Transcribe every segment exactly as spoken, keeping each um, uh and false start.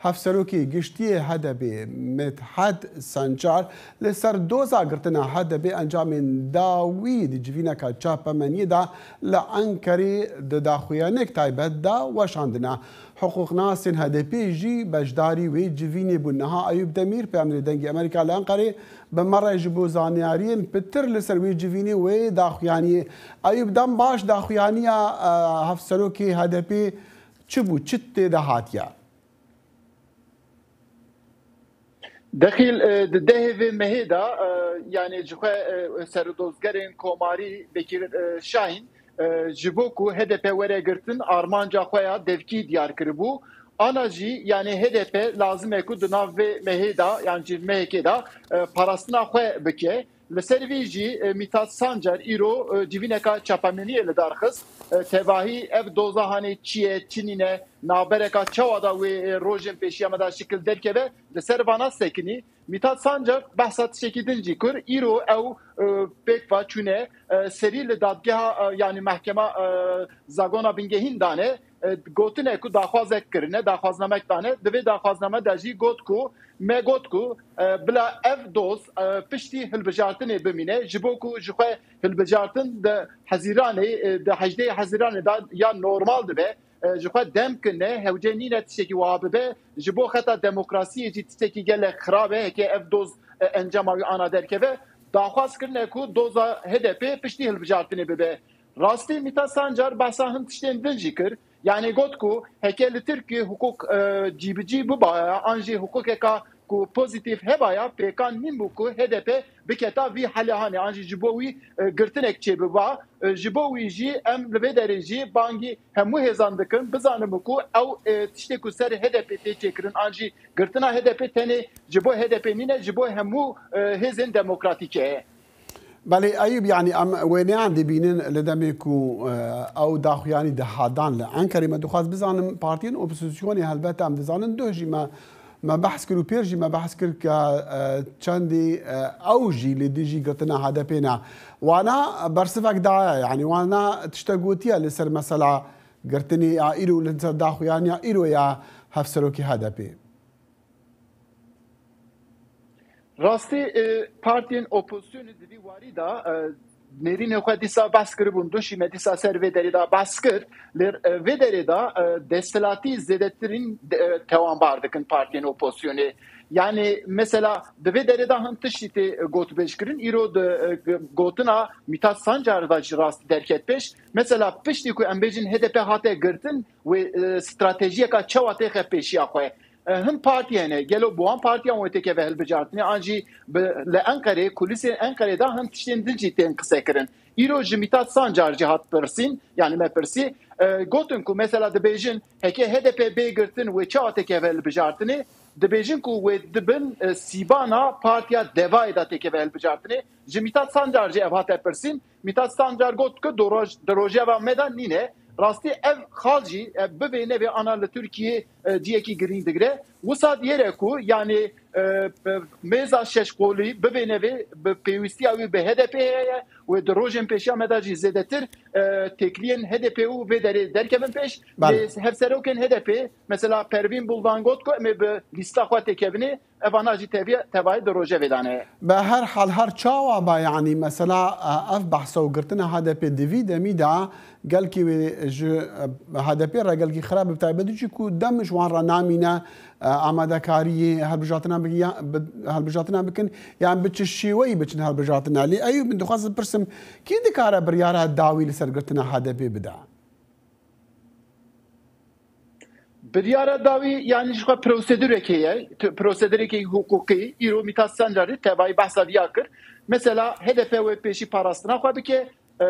Hevserokê Giştî yê H D P'ê Mithat Sancar li ser doza girtina H D P'ê encamên dawî di civîneka çapemeniyê de li Enqerê di daxuyaniyek taybet de weşandine. Hiqûqnasên H D P'ê jî beşdarî wê civînê bûn. Niha Eyûp Demîr, peyamnêrê Dengê Amerîka li Enqerê, bi me re ji bo zanyariyên pitir li ser wê civînê wê daxuyaniyê. Eyûp, dem baş, daxuyaniya, e, hevserokê H D P'ê çi bû, çi tê de hatiye? Dexîl, e, di dehê vê mehê de, e, yanî ji xwe, e, serodozgerên komarî Bekîr, e, Şahîn, e, ji bo ku H D P were girtin, armanca xwe ya devkî diyar kiribû. Ana jî, yanî H D P lazim e ku di nav vê mehê de, yan jî mehekê de, e, parastina xwe bike. Li ser vî jî, e, Mîtat Sancar îro, e, civîneka çapemeniyê li dar xist. E, tevahî ev doza hanê çi ye, çi nîne, navbereka çawa da wê, e, rojên pêşiya me de şikil derkeve, li ser vana sekinî. Mîtat Sancar behsa tiştekî din jî kir. Îro ew, e, pêk va çûne, e, serî li dadgeha, e, yanî mehkema, e, zagona bingehîn dane, e, gotine ku daxwazek kirine, daxwaznamek dane. Di vê daxwazname de jî got ku, me got ku, e, bila ev doz, e, piştî hilbijartinê bimîne, ji bo ku ji xwe hilbijartin di Hezîranê, e, di hejdehê Hezîranê de ya normal dibe, e, ji xwe dem kine, hewce nîne tiştekî wiha bibe, ji bo xeta demokrasiyê jî tiştekî gelek xirab e, heke ev doz, e, encama wî ana derkeve. Daxwaz kirine ku doza H D P piştî hilbijartinê bibe. Rastî Mîtat Sancar behsa hin tiştên din jî kir. Yanî got ku heke li Tirkiyê hiqûq, e, cîbicî bibaya, an jî hiqûqeka ku pozîtîf hebaya, pêkan nîn bû ku H D P biketa vî helehanê, an jî ji bo wî, e, girtinek çêbiba. E, ji bo wî jî em li vê derê jî bangî hemû hêzan dikin, bizanin ku ew, e, tiştê ku ser H D P tê çêkirin, an jî girtina H D P tenê ji bo H D P nîne, ji bo hemû, e, hêzên demokratîk e. Belê Eyûb, yanî em wêneyan dibînin li demê ku, e, ew daxuyanî dihadan li Enqerê. Me dixwaz bizanim partiyên opozisyonê, helbet em dizanin, duh jî me, me behs kir û pêr jî me behs kir ke, e, çendî, e, ew jî li dijî girtina H D P ne. Wana bersivek daye, yanî wana tiştek gotiye li ser mesela girtinê ya îro, li ser daxuyaniya îro ya hevserokê H D P. Rastî, e, partiyên opozisyonê di vî warî de, e, nêrînê xwe dîsa behs kiribûn, duşî me dîsa ser vê derê de behs kir, lê, e, vê derê de, e, desthilatî zêdetirîn, e, tewanbar dikin partiyên opozisyonê. Yanî mesela di vê derê de hin tiştî tê gotûbêj kirin, îro di, e, gotina Mîtat Sancar de jî rastî derket pêş. Mesela piştî ku em bêjin H D P hate girtin, wê, e, stratejiyeka çawa têxe pêşiya xwe. E, hin partî hene. Gelo bi wan partiyan wê têkeve hilbijartinê, an jî bi, li Enqerê, kulîsên Enqerê de hin tiştên din jî tên qisekirin. Îro ji Mîtat Sancar jî hat pirsîn, yanî me pirsî, e, gotin ku mesela dibêjin, heke H D P bê girtin wê çawa têkeve hilbijartinê? Dibêjin ku wê di bin, e, sîbana Partiya Devayê de têkeve hilbijartinê. Ji Mîtat Sancar jî ev hate pirsîn. Mîtat Sancar got ku di roj-, di rojeva me de nîne. Rastî ev xal jî, e, bivê nevê ana li Tirkiyê, e, ciyekî girîng digire. Wisa diyê re ku, yanî, e, e, mêza şeş qolî bivê nevê bi pêwîstiya wî bi H D P heye, wê di rojên pêşiya me de jî zêdetir, e, têkiliyên H D P û vê derê derkevin pêş. Belê. Lê hevserokên H D P, mesela Pervîn Buldan got ku em ê bi lîsta xwe têkevinê, evana jî teviye, tevayê di rojevê de ne. Bi her hal, her çawa be, yanî mesela, e, ev behsa û girtina H D P di vî demî de gelkî wê ji, e, H D P re gelkî xirab, bi taybetî jî ku dem ji wan re namîne, e, amadekariyê hilbijartina bikin, ya, bi, hilbijartina bikin, yan bi çi şêweyî biçin hilbijartina. Lê Eyûb, min dixwaz bipirsim, kî dikare biryara dawî li ser girtina H D P bide? Biryara dawî, yanî ji xwe prosedurek heye, t-, prosedureke hiqûqî, îro Mîtat Sancarî tevayî behsa viya kir. Mesela H D P wê pêşî parastina xwe bike, e,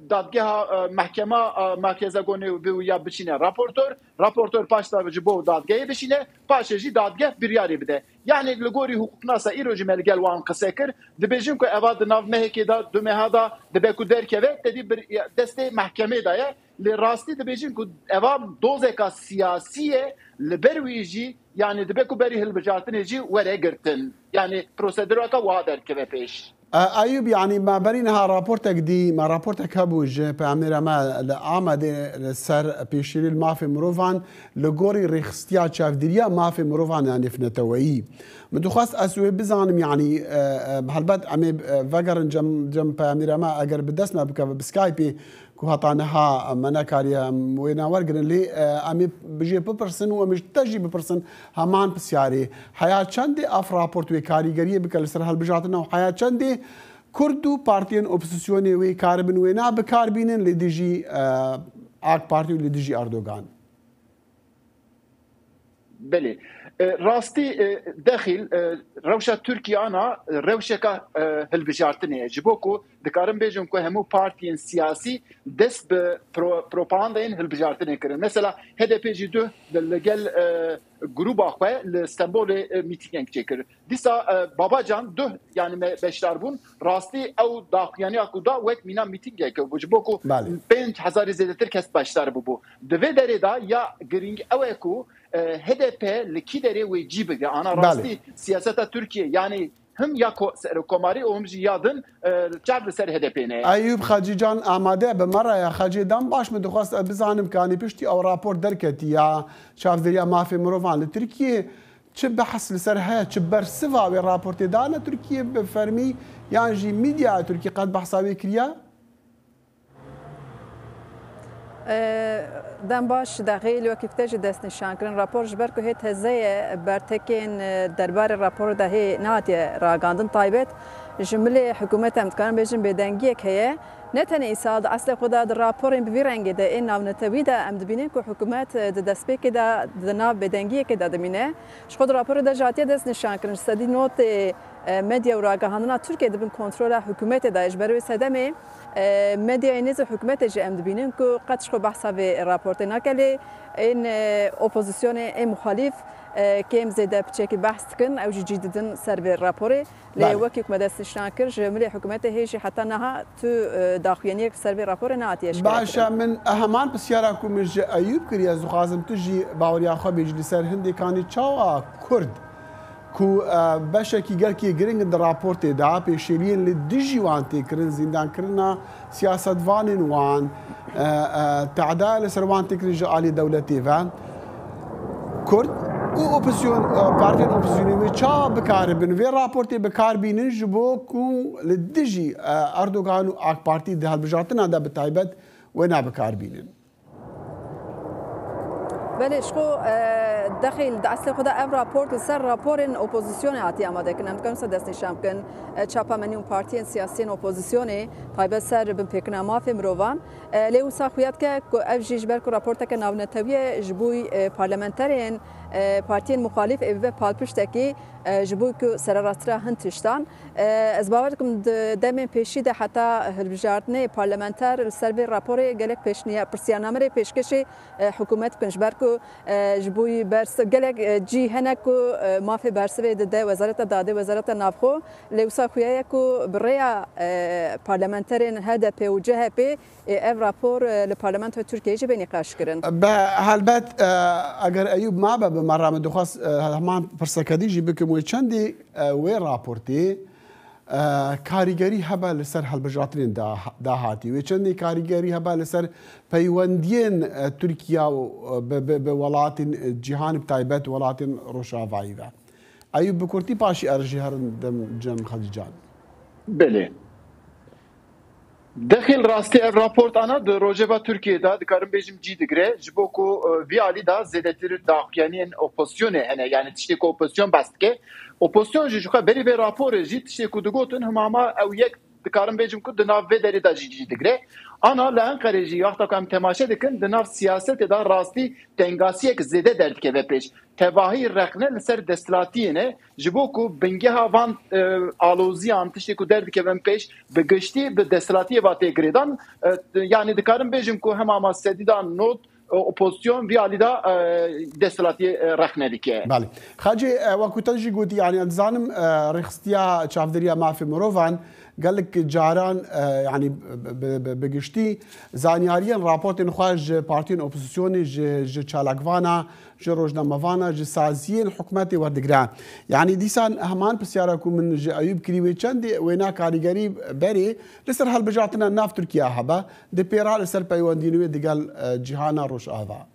dadgeha, e, mehkema, e, Merkeza Gonê bi ya bişîne raportor, raportor paş de ji bo dadgehê bişîne, paşê jî dadgeh biryarê bide. Yanî li gorî hiqûqnasa îro jî me li gel wan qise kir, dibêjin ku eva di nav mehekê de, du meha de dibe ku derkeve, tedî bir, destê mehkemê de ye. Li rastî dibêjin ku eva dozeka siyasî ye, li ber wî jî, yanî dibe ku berî hilbijartinê jî were girtin. Yanî prosedureka wiha derkeve pêş. E, Eyûb, yanî me berî niha raportek dî, me raportek hebû ji peyamnêra me li Amedê li ser pêşîrî li mafê mirovan li gorî rêxistiya çavdiriya mafê mirovan, yanî neteweyî. Min dixwest ez wê bizanim, yanî, e, e, helbet em ê, e, vegerin cem, cem peyamnêra me, eger bi dest me bikeve bi Skypeê, ku heta niha me nekariye em wê nawergirin, lê, e, em ê bi jê bipirsin û em ê ji te jî bipirsin heman pisyarê. Heya çendê ev raport wê karîgeriyê bike li ser hilbijartina û heya çendê Kurd û partiyên opozisyonê wê karibin wêna bikar bînin li dijî, e, AK Partî û li dijî Erdogan? Belê. E, rastî, e, dexîl, e, rewşa Tirkiye ana, e, rewşeka, e, hilbijartinê ye. Ji bo ku dikarim bêjim ku hemû partiyên siyasî dest bi pro-, propagandayên hilbijartinê kirin. Mesela H D P jî duh li, li gel, e, grûba xwe li Stenbolê, e, mîtîngek çêkir. Dîsa, e, Babacan duh, yani me beşdar bûn. Rastî ew daxuyaniya ku da wek mîna mîtîngeke bû. Ji bo ku Belê. pênc hezarî zêdetir kes beşdar bûbû. Di vê derê de ya girîng ew e ku, e, H D P li kî derê wê cî bigre. Ana Belê. rastî siyaseta Tirkiye, yani him ya ko-, serokkomarî û him jî ya din, e, çav li ser H D P ne. Eyûb Xecîcan amade bi me re ye. Xecê, dem baş, min dixwest ez bizanim, kanî piştî ew rapor derketî ya çavdêriya mafê mirovan li Tirkiye, çi behs li ser heye, çi bersiva wê raportê dane Tirkiye bi fermî, yan jî medyaya Tirkî qet behsa wê kiriye? E, dem baş, dexîl wekî te jî destnîşan kirin. Rapor ji ber ku hê teze ye, bertekên, e, derbarê raporê de hê nehatiye ragandin taybet. Ji milê hikûmet em dikarin bêjin bêdengiyek heye. Ne tenê îsal di eslê xwe de di raporên bi vî rengê de ên navnetewî de em dibînin ku hikûmet, e, di destpêkê de di nav bêdengiyekê de dimîne. Ji xwe di raporê de jî hatiye destnîşan kirin. Ji sedî notê, e, medya û ragihandina Tirkiye di bin kontrola hikûmetê de ye. Ji ber wê sedemê, e, medyayê nêz û hikûmetê jî em dibînin ku qet ji xwe behsa vê raportê nake, lê ên, e, opozisyonê, ên muxalîf, e, kêm zêde piçekî behs dikin, ew jî cî didin ser vê raporê. Lê Belê. wekî ku me destnîşan kir, ji milê hikûmetê hê jî heta niha tu, e, daxuyaniyek li ser vê raporê nehatiye eşkere Baş e, kirin. min heman pisyara ku min ji Eyûb kiriye, ez dixwazim tu jî baweriya xwe bêjî li ser hindê, kanî çawa Kurd ku, e, beşekî gelkî giring in di raportê de, pêşêliyên li dijî wan tê kirin, zîndankirina siyasetvanên wan, e, e, te'daya li ser wan tê kirin ji alî dewletê ve. Kurd û opozisyon, e, partiyên opozîsyonê wê çawa bikaribin vê raportê bikar bînin ji bo ku li dijî, e, Erdogan û AK Partî di hilbijartina de bi taybet wê nebikar bînin? Belê, ji xwe, e, dexîl di eslê xwe de ev raport li ser raporên opozisyonê hatiye amadekirin. Em dikarin wisa destnîşan bikin. E, çapamenî û partiyên siyasiyên opozisyonê taybet ser binpêkirina mafê mirovan. E, lê wisa xuya dike ku ev jî ji ber ku raporteke navnetewî ye, ji bo, e, parlamenterên, e, partiyên muxalîf ê bibe palpiştekî, e, ji bo ku sererastira hin tiştan. E, ez bawer dikim di demên pêşî de heta hilbijartinê parlamenter li ser vê raporê gelek pêşniya-, pirsiyarname rê pêşkêşî, e, hikûmet bikin, ji ber ku, e, ji bo bers-, gelek, e, cî hene ku, e, mafê bersivê dide Wezareta Dadê, Wezareta Navxwe, lê wisa xuya ye ku bi rêya, e, parlamenterên H D P û C H P, ê, ev rapor, e, li Parlamentoya Tirkiyeyê jî bê nîqaş kirin. Be, helbet, e, eger Eyûb mabe bi me re, min dixwest, e, heman pirseke dî jî bikim wê çendê, e, wê raportê, e, karîgerî hebe li ser hilbijartinên da-, dahatî, wê çendê karîgerî hebe li ser peywendiyên, e, Tirkiye û, e, bi, bi, bi welatên, e, cîhanê, bi taybet welatên Rojavayî ve. Eyûb, bi kurtî, paşî ez jî herin dem cem Xecîcan. Belê. Dexîl rastî ev raport ana di rojeva Tirkiyê de dikarim bêjim cî digire, ji bo ku, e, vî alî de zêdetir daxuyaniyên opozisyonê hene, yani tiştê ku opozisyon behs dike. Opozisyon jî ji xwe berî vê raporê jî tiştê ku digotin himama ew yek dikarim bêjim ku di nav vê derê de jî cî digire. Ana li Enqerê jî wexta ku em temaşe dikin, di nav siyasetê de rastî tengasiyek zêde derdikeve pêş. Tevahî rexne li ser desthilatiyê ne, ji bo ku bingeha van, e, aloziyan, tiştê ku derdikevin pêş, bi giştî bi desthilatiyê ve tê girêdan. E, yani dikarim bêjim ku hemama sedî de nod, e, opozisyon vî alî de, e, desthilatiyê, e, rexne dike. Belê. Xacê, e, wekû te jî gotî, yani ez dizanim, e, rêxistiya çavdêriya mafê mirovan Gelek caran, e, yanî bi, bi, bi, bi giştî zanyariyên raportên xwe ji partiyên opozisyonê, ji, ji çalakvana, ji rojnamevana, ji saziyên hikûmetê werdigire. Yanî dîsan heman pisyara ku min ji Eyûb kirî wê çendê wêna karîgerî berê li ser hilbijartina nav Tirkiye hebe, di pêra li ser peywendiyên wê digel, e, cîhana Rojava.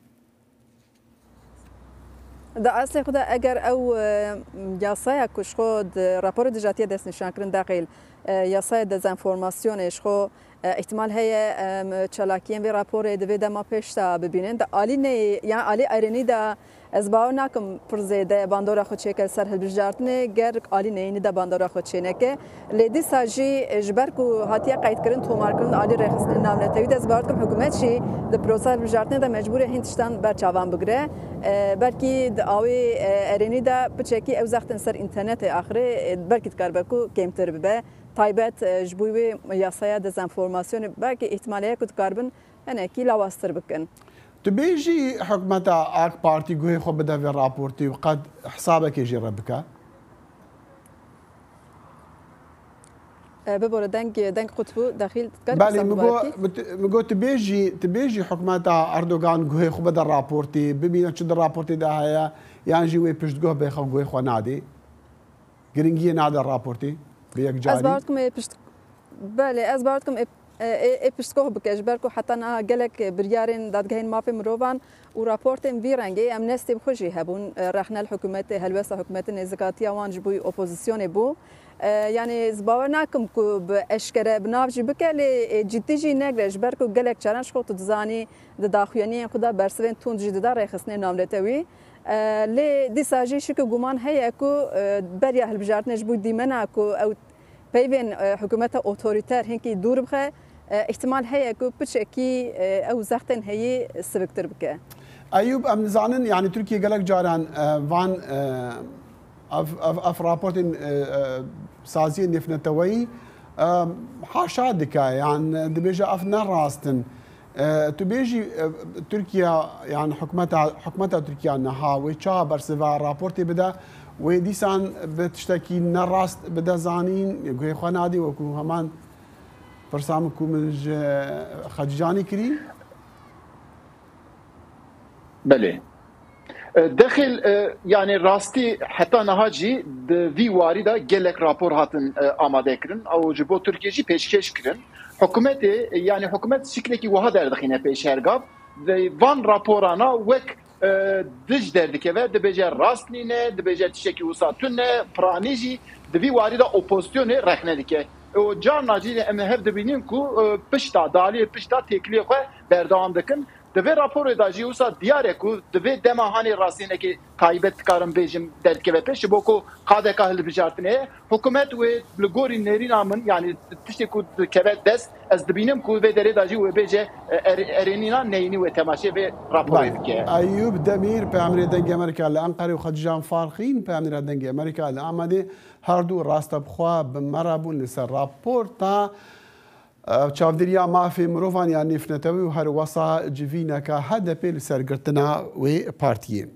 Di eslê xwe de eger ew, e, yasaya ku ji xwe di raporê dijatiye destnîşankirin dexîl, e, yasaya dezenformasyonê ji xwe, e, îhtimal heye, em, çalakiyên vê raporê di vê dema pêş de bibînin. Di alî neyê, yan alî erênî de ez bawer nakim pir zêde bandora xwe çêke li ser hilbijartinê, ger alî neyînî de bandora xwe çêneke. Lê dîsa jî ji ber ku hatiye qeydkirin, tomarkirin li alî rêxistinên navnetewî de, ez bawer dikim hikûmet jî di proseya hilbijartinê de mecbûr e hin tiştan ber çavan bigire. E, belkî di awê, e, erênî de piçekî ew zextên ser înternetê axirê, e, belkî dikaribe ku kêmtir bibe. Taybet, e, ji bo wê yasaya dezenformasyonê belkî îhtimal heye ku dikaribin hinekî lawaztir bikin. Tu bêjî hikûmeta AK Partî guhê xwe bide vê raportê û qet hesabekê jê re bike? E, bibore deng, deng qut bû, dexîl dikar Belê, min got, min tu, min got, tu bêjî, tu bêjî hikûmeta Erdogan guhê xwe bide raportê, bibîne çi di raportê de heye, yan jî wê piştguh bê xwe guhê xwe nadê. Giringiyê nade raportê bi yekcarî. Ez bawer dikim ê pişt-, belê, ez bawer dikim ê, ê, ê piştgoh bike, ji ber ku heta niha gelek biryarên dadgehên mafê mirovan û raportên vî rengê Amnesty bi xwe jî hebûn, e, rexne li hikûmetê, helwesta hikûmetê nêzikatiya wan ji bo opozisyonê bû. E, yanî ez bawer nakim ku bi eşkere bi nav jî bike, lê, e, cidî jî negre, ji ber ku gelek caran ji xwe tu dizanî di daxuyaniyên xwe de bersivên tund jî dida rêxistinên navnetewî. E, lê dîsa jî şik û guman heye ku, e, beriya hilbijartinê ji bo dîmena ku ew peyvên, e, hikûmeta otorîter hinkî dûr bixe, e, îhtimal heye ku piçekî, e, ew zextên heyî siviktir bike. Eyûb, em dizanin, yanî Tirkiye gelek caran, e, van, e, ev, ev, ev raportên, e, e, saziyên nêvneteweyî, e, haşa dike, yan dibêje ev ne rast in. E, tu bêjî, e, Tirkiye, yan hikûmeta, hikûmeta Tirkiye niha wê çawa bersiva raportê bide, wê dîsan bi tiştekî ne rast bide zanîn, guhê xwe nadî, wekû heman pirsa min ku min ji Xecîcanî kirî? Belê. E, dexil, e, yani rastî heta niha jî di vî warî de gelek rapor hatin, e, amade kirin. Ew ji bo Tirkiye jî pêşkêş kirin. Hikûmetê, e, yani hikûmet şiklekî wiha derdixîne pêş her gav. Di van raporana wek, e, dij derdikeve, dibêje rast nîne, dibêje tiştekî wisa tune, piranî jî di vî warî de opozisyonê rexne dike. Û carna jî em hev dibînin ku, e, pişta, daliyê pişta têkiliyê xwe berdewam dikin. Di vê raporê de jî wisa diyar e ku di vê dema hanê rastînekê taybet dikarim bêjim derdikeve pêş, ji bo ku qadeka hilbijartinê ye. Hikûmet wê li gorî nêrîna min, yanî tiştê ku dikeve dest, ez dibînim ku vê derê de jî wê bêje, e, er-, erênîna neyînî wê temaşê vê raporê Belê. bike. Eyûb Demîr, peyamêrê Dengê Amerîka li Enqerê û Xecîcan Farxîn, peyamêra Dengê Amerîka li Amedê, her du rastebixwe bi me re bûn li ser raporta Çavdêriya mafê mirovan ya nêvnetewî û her wesa civîneka H D P li ser girtina wê partiyê.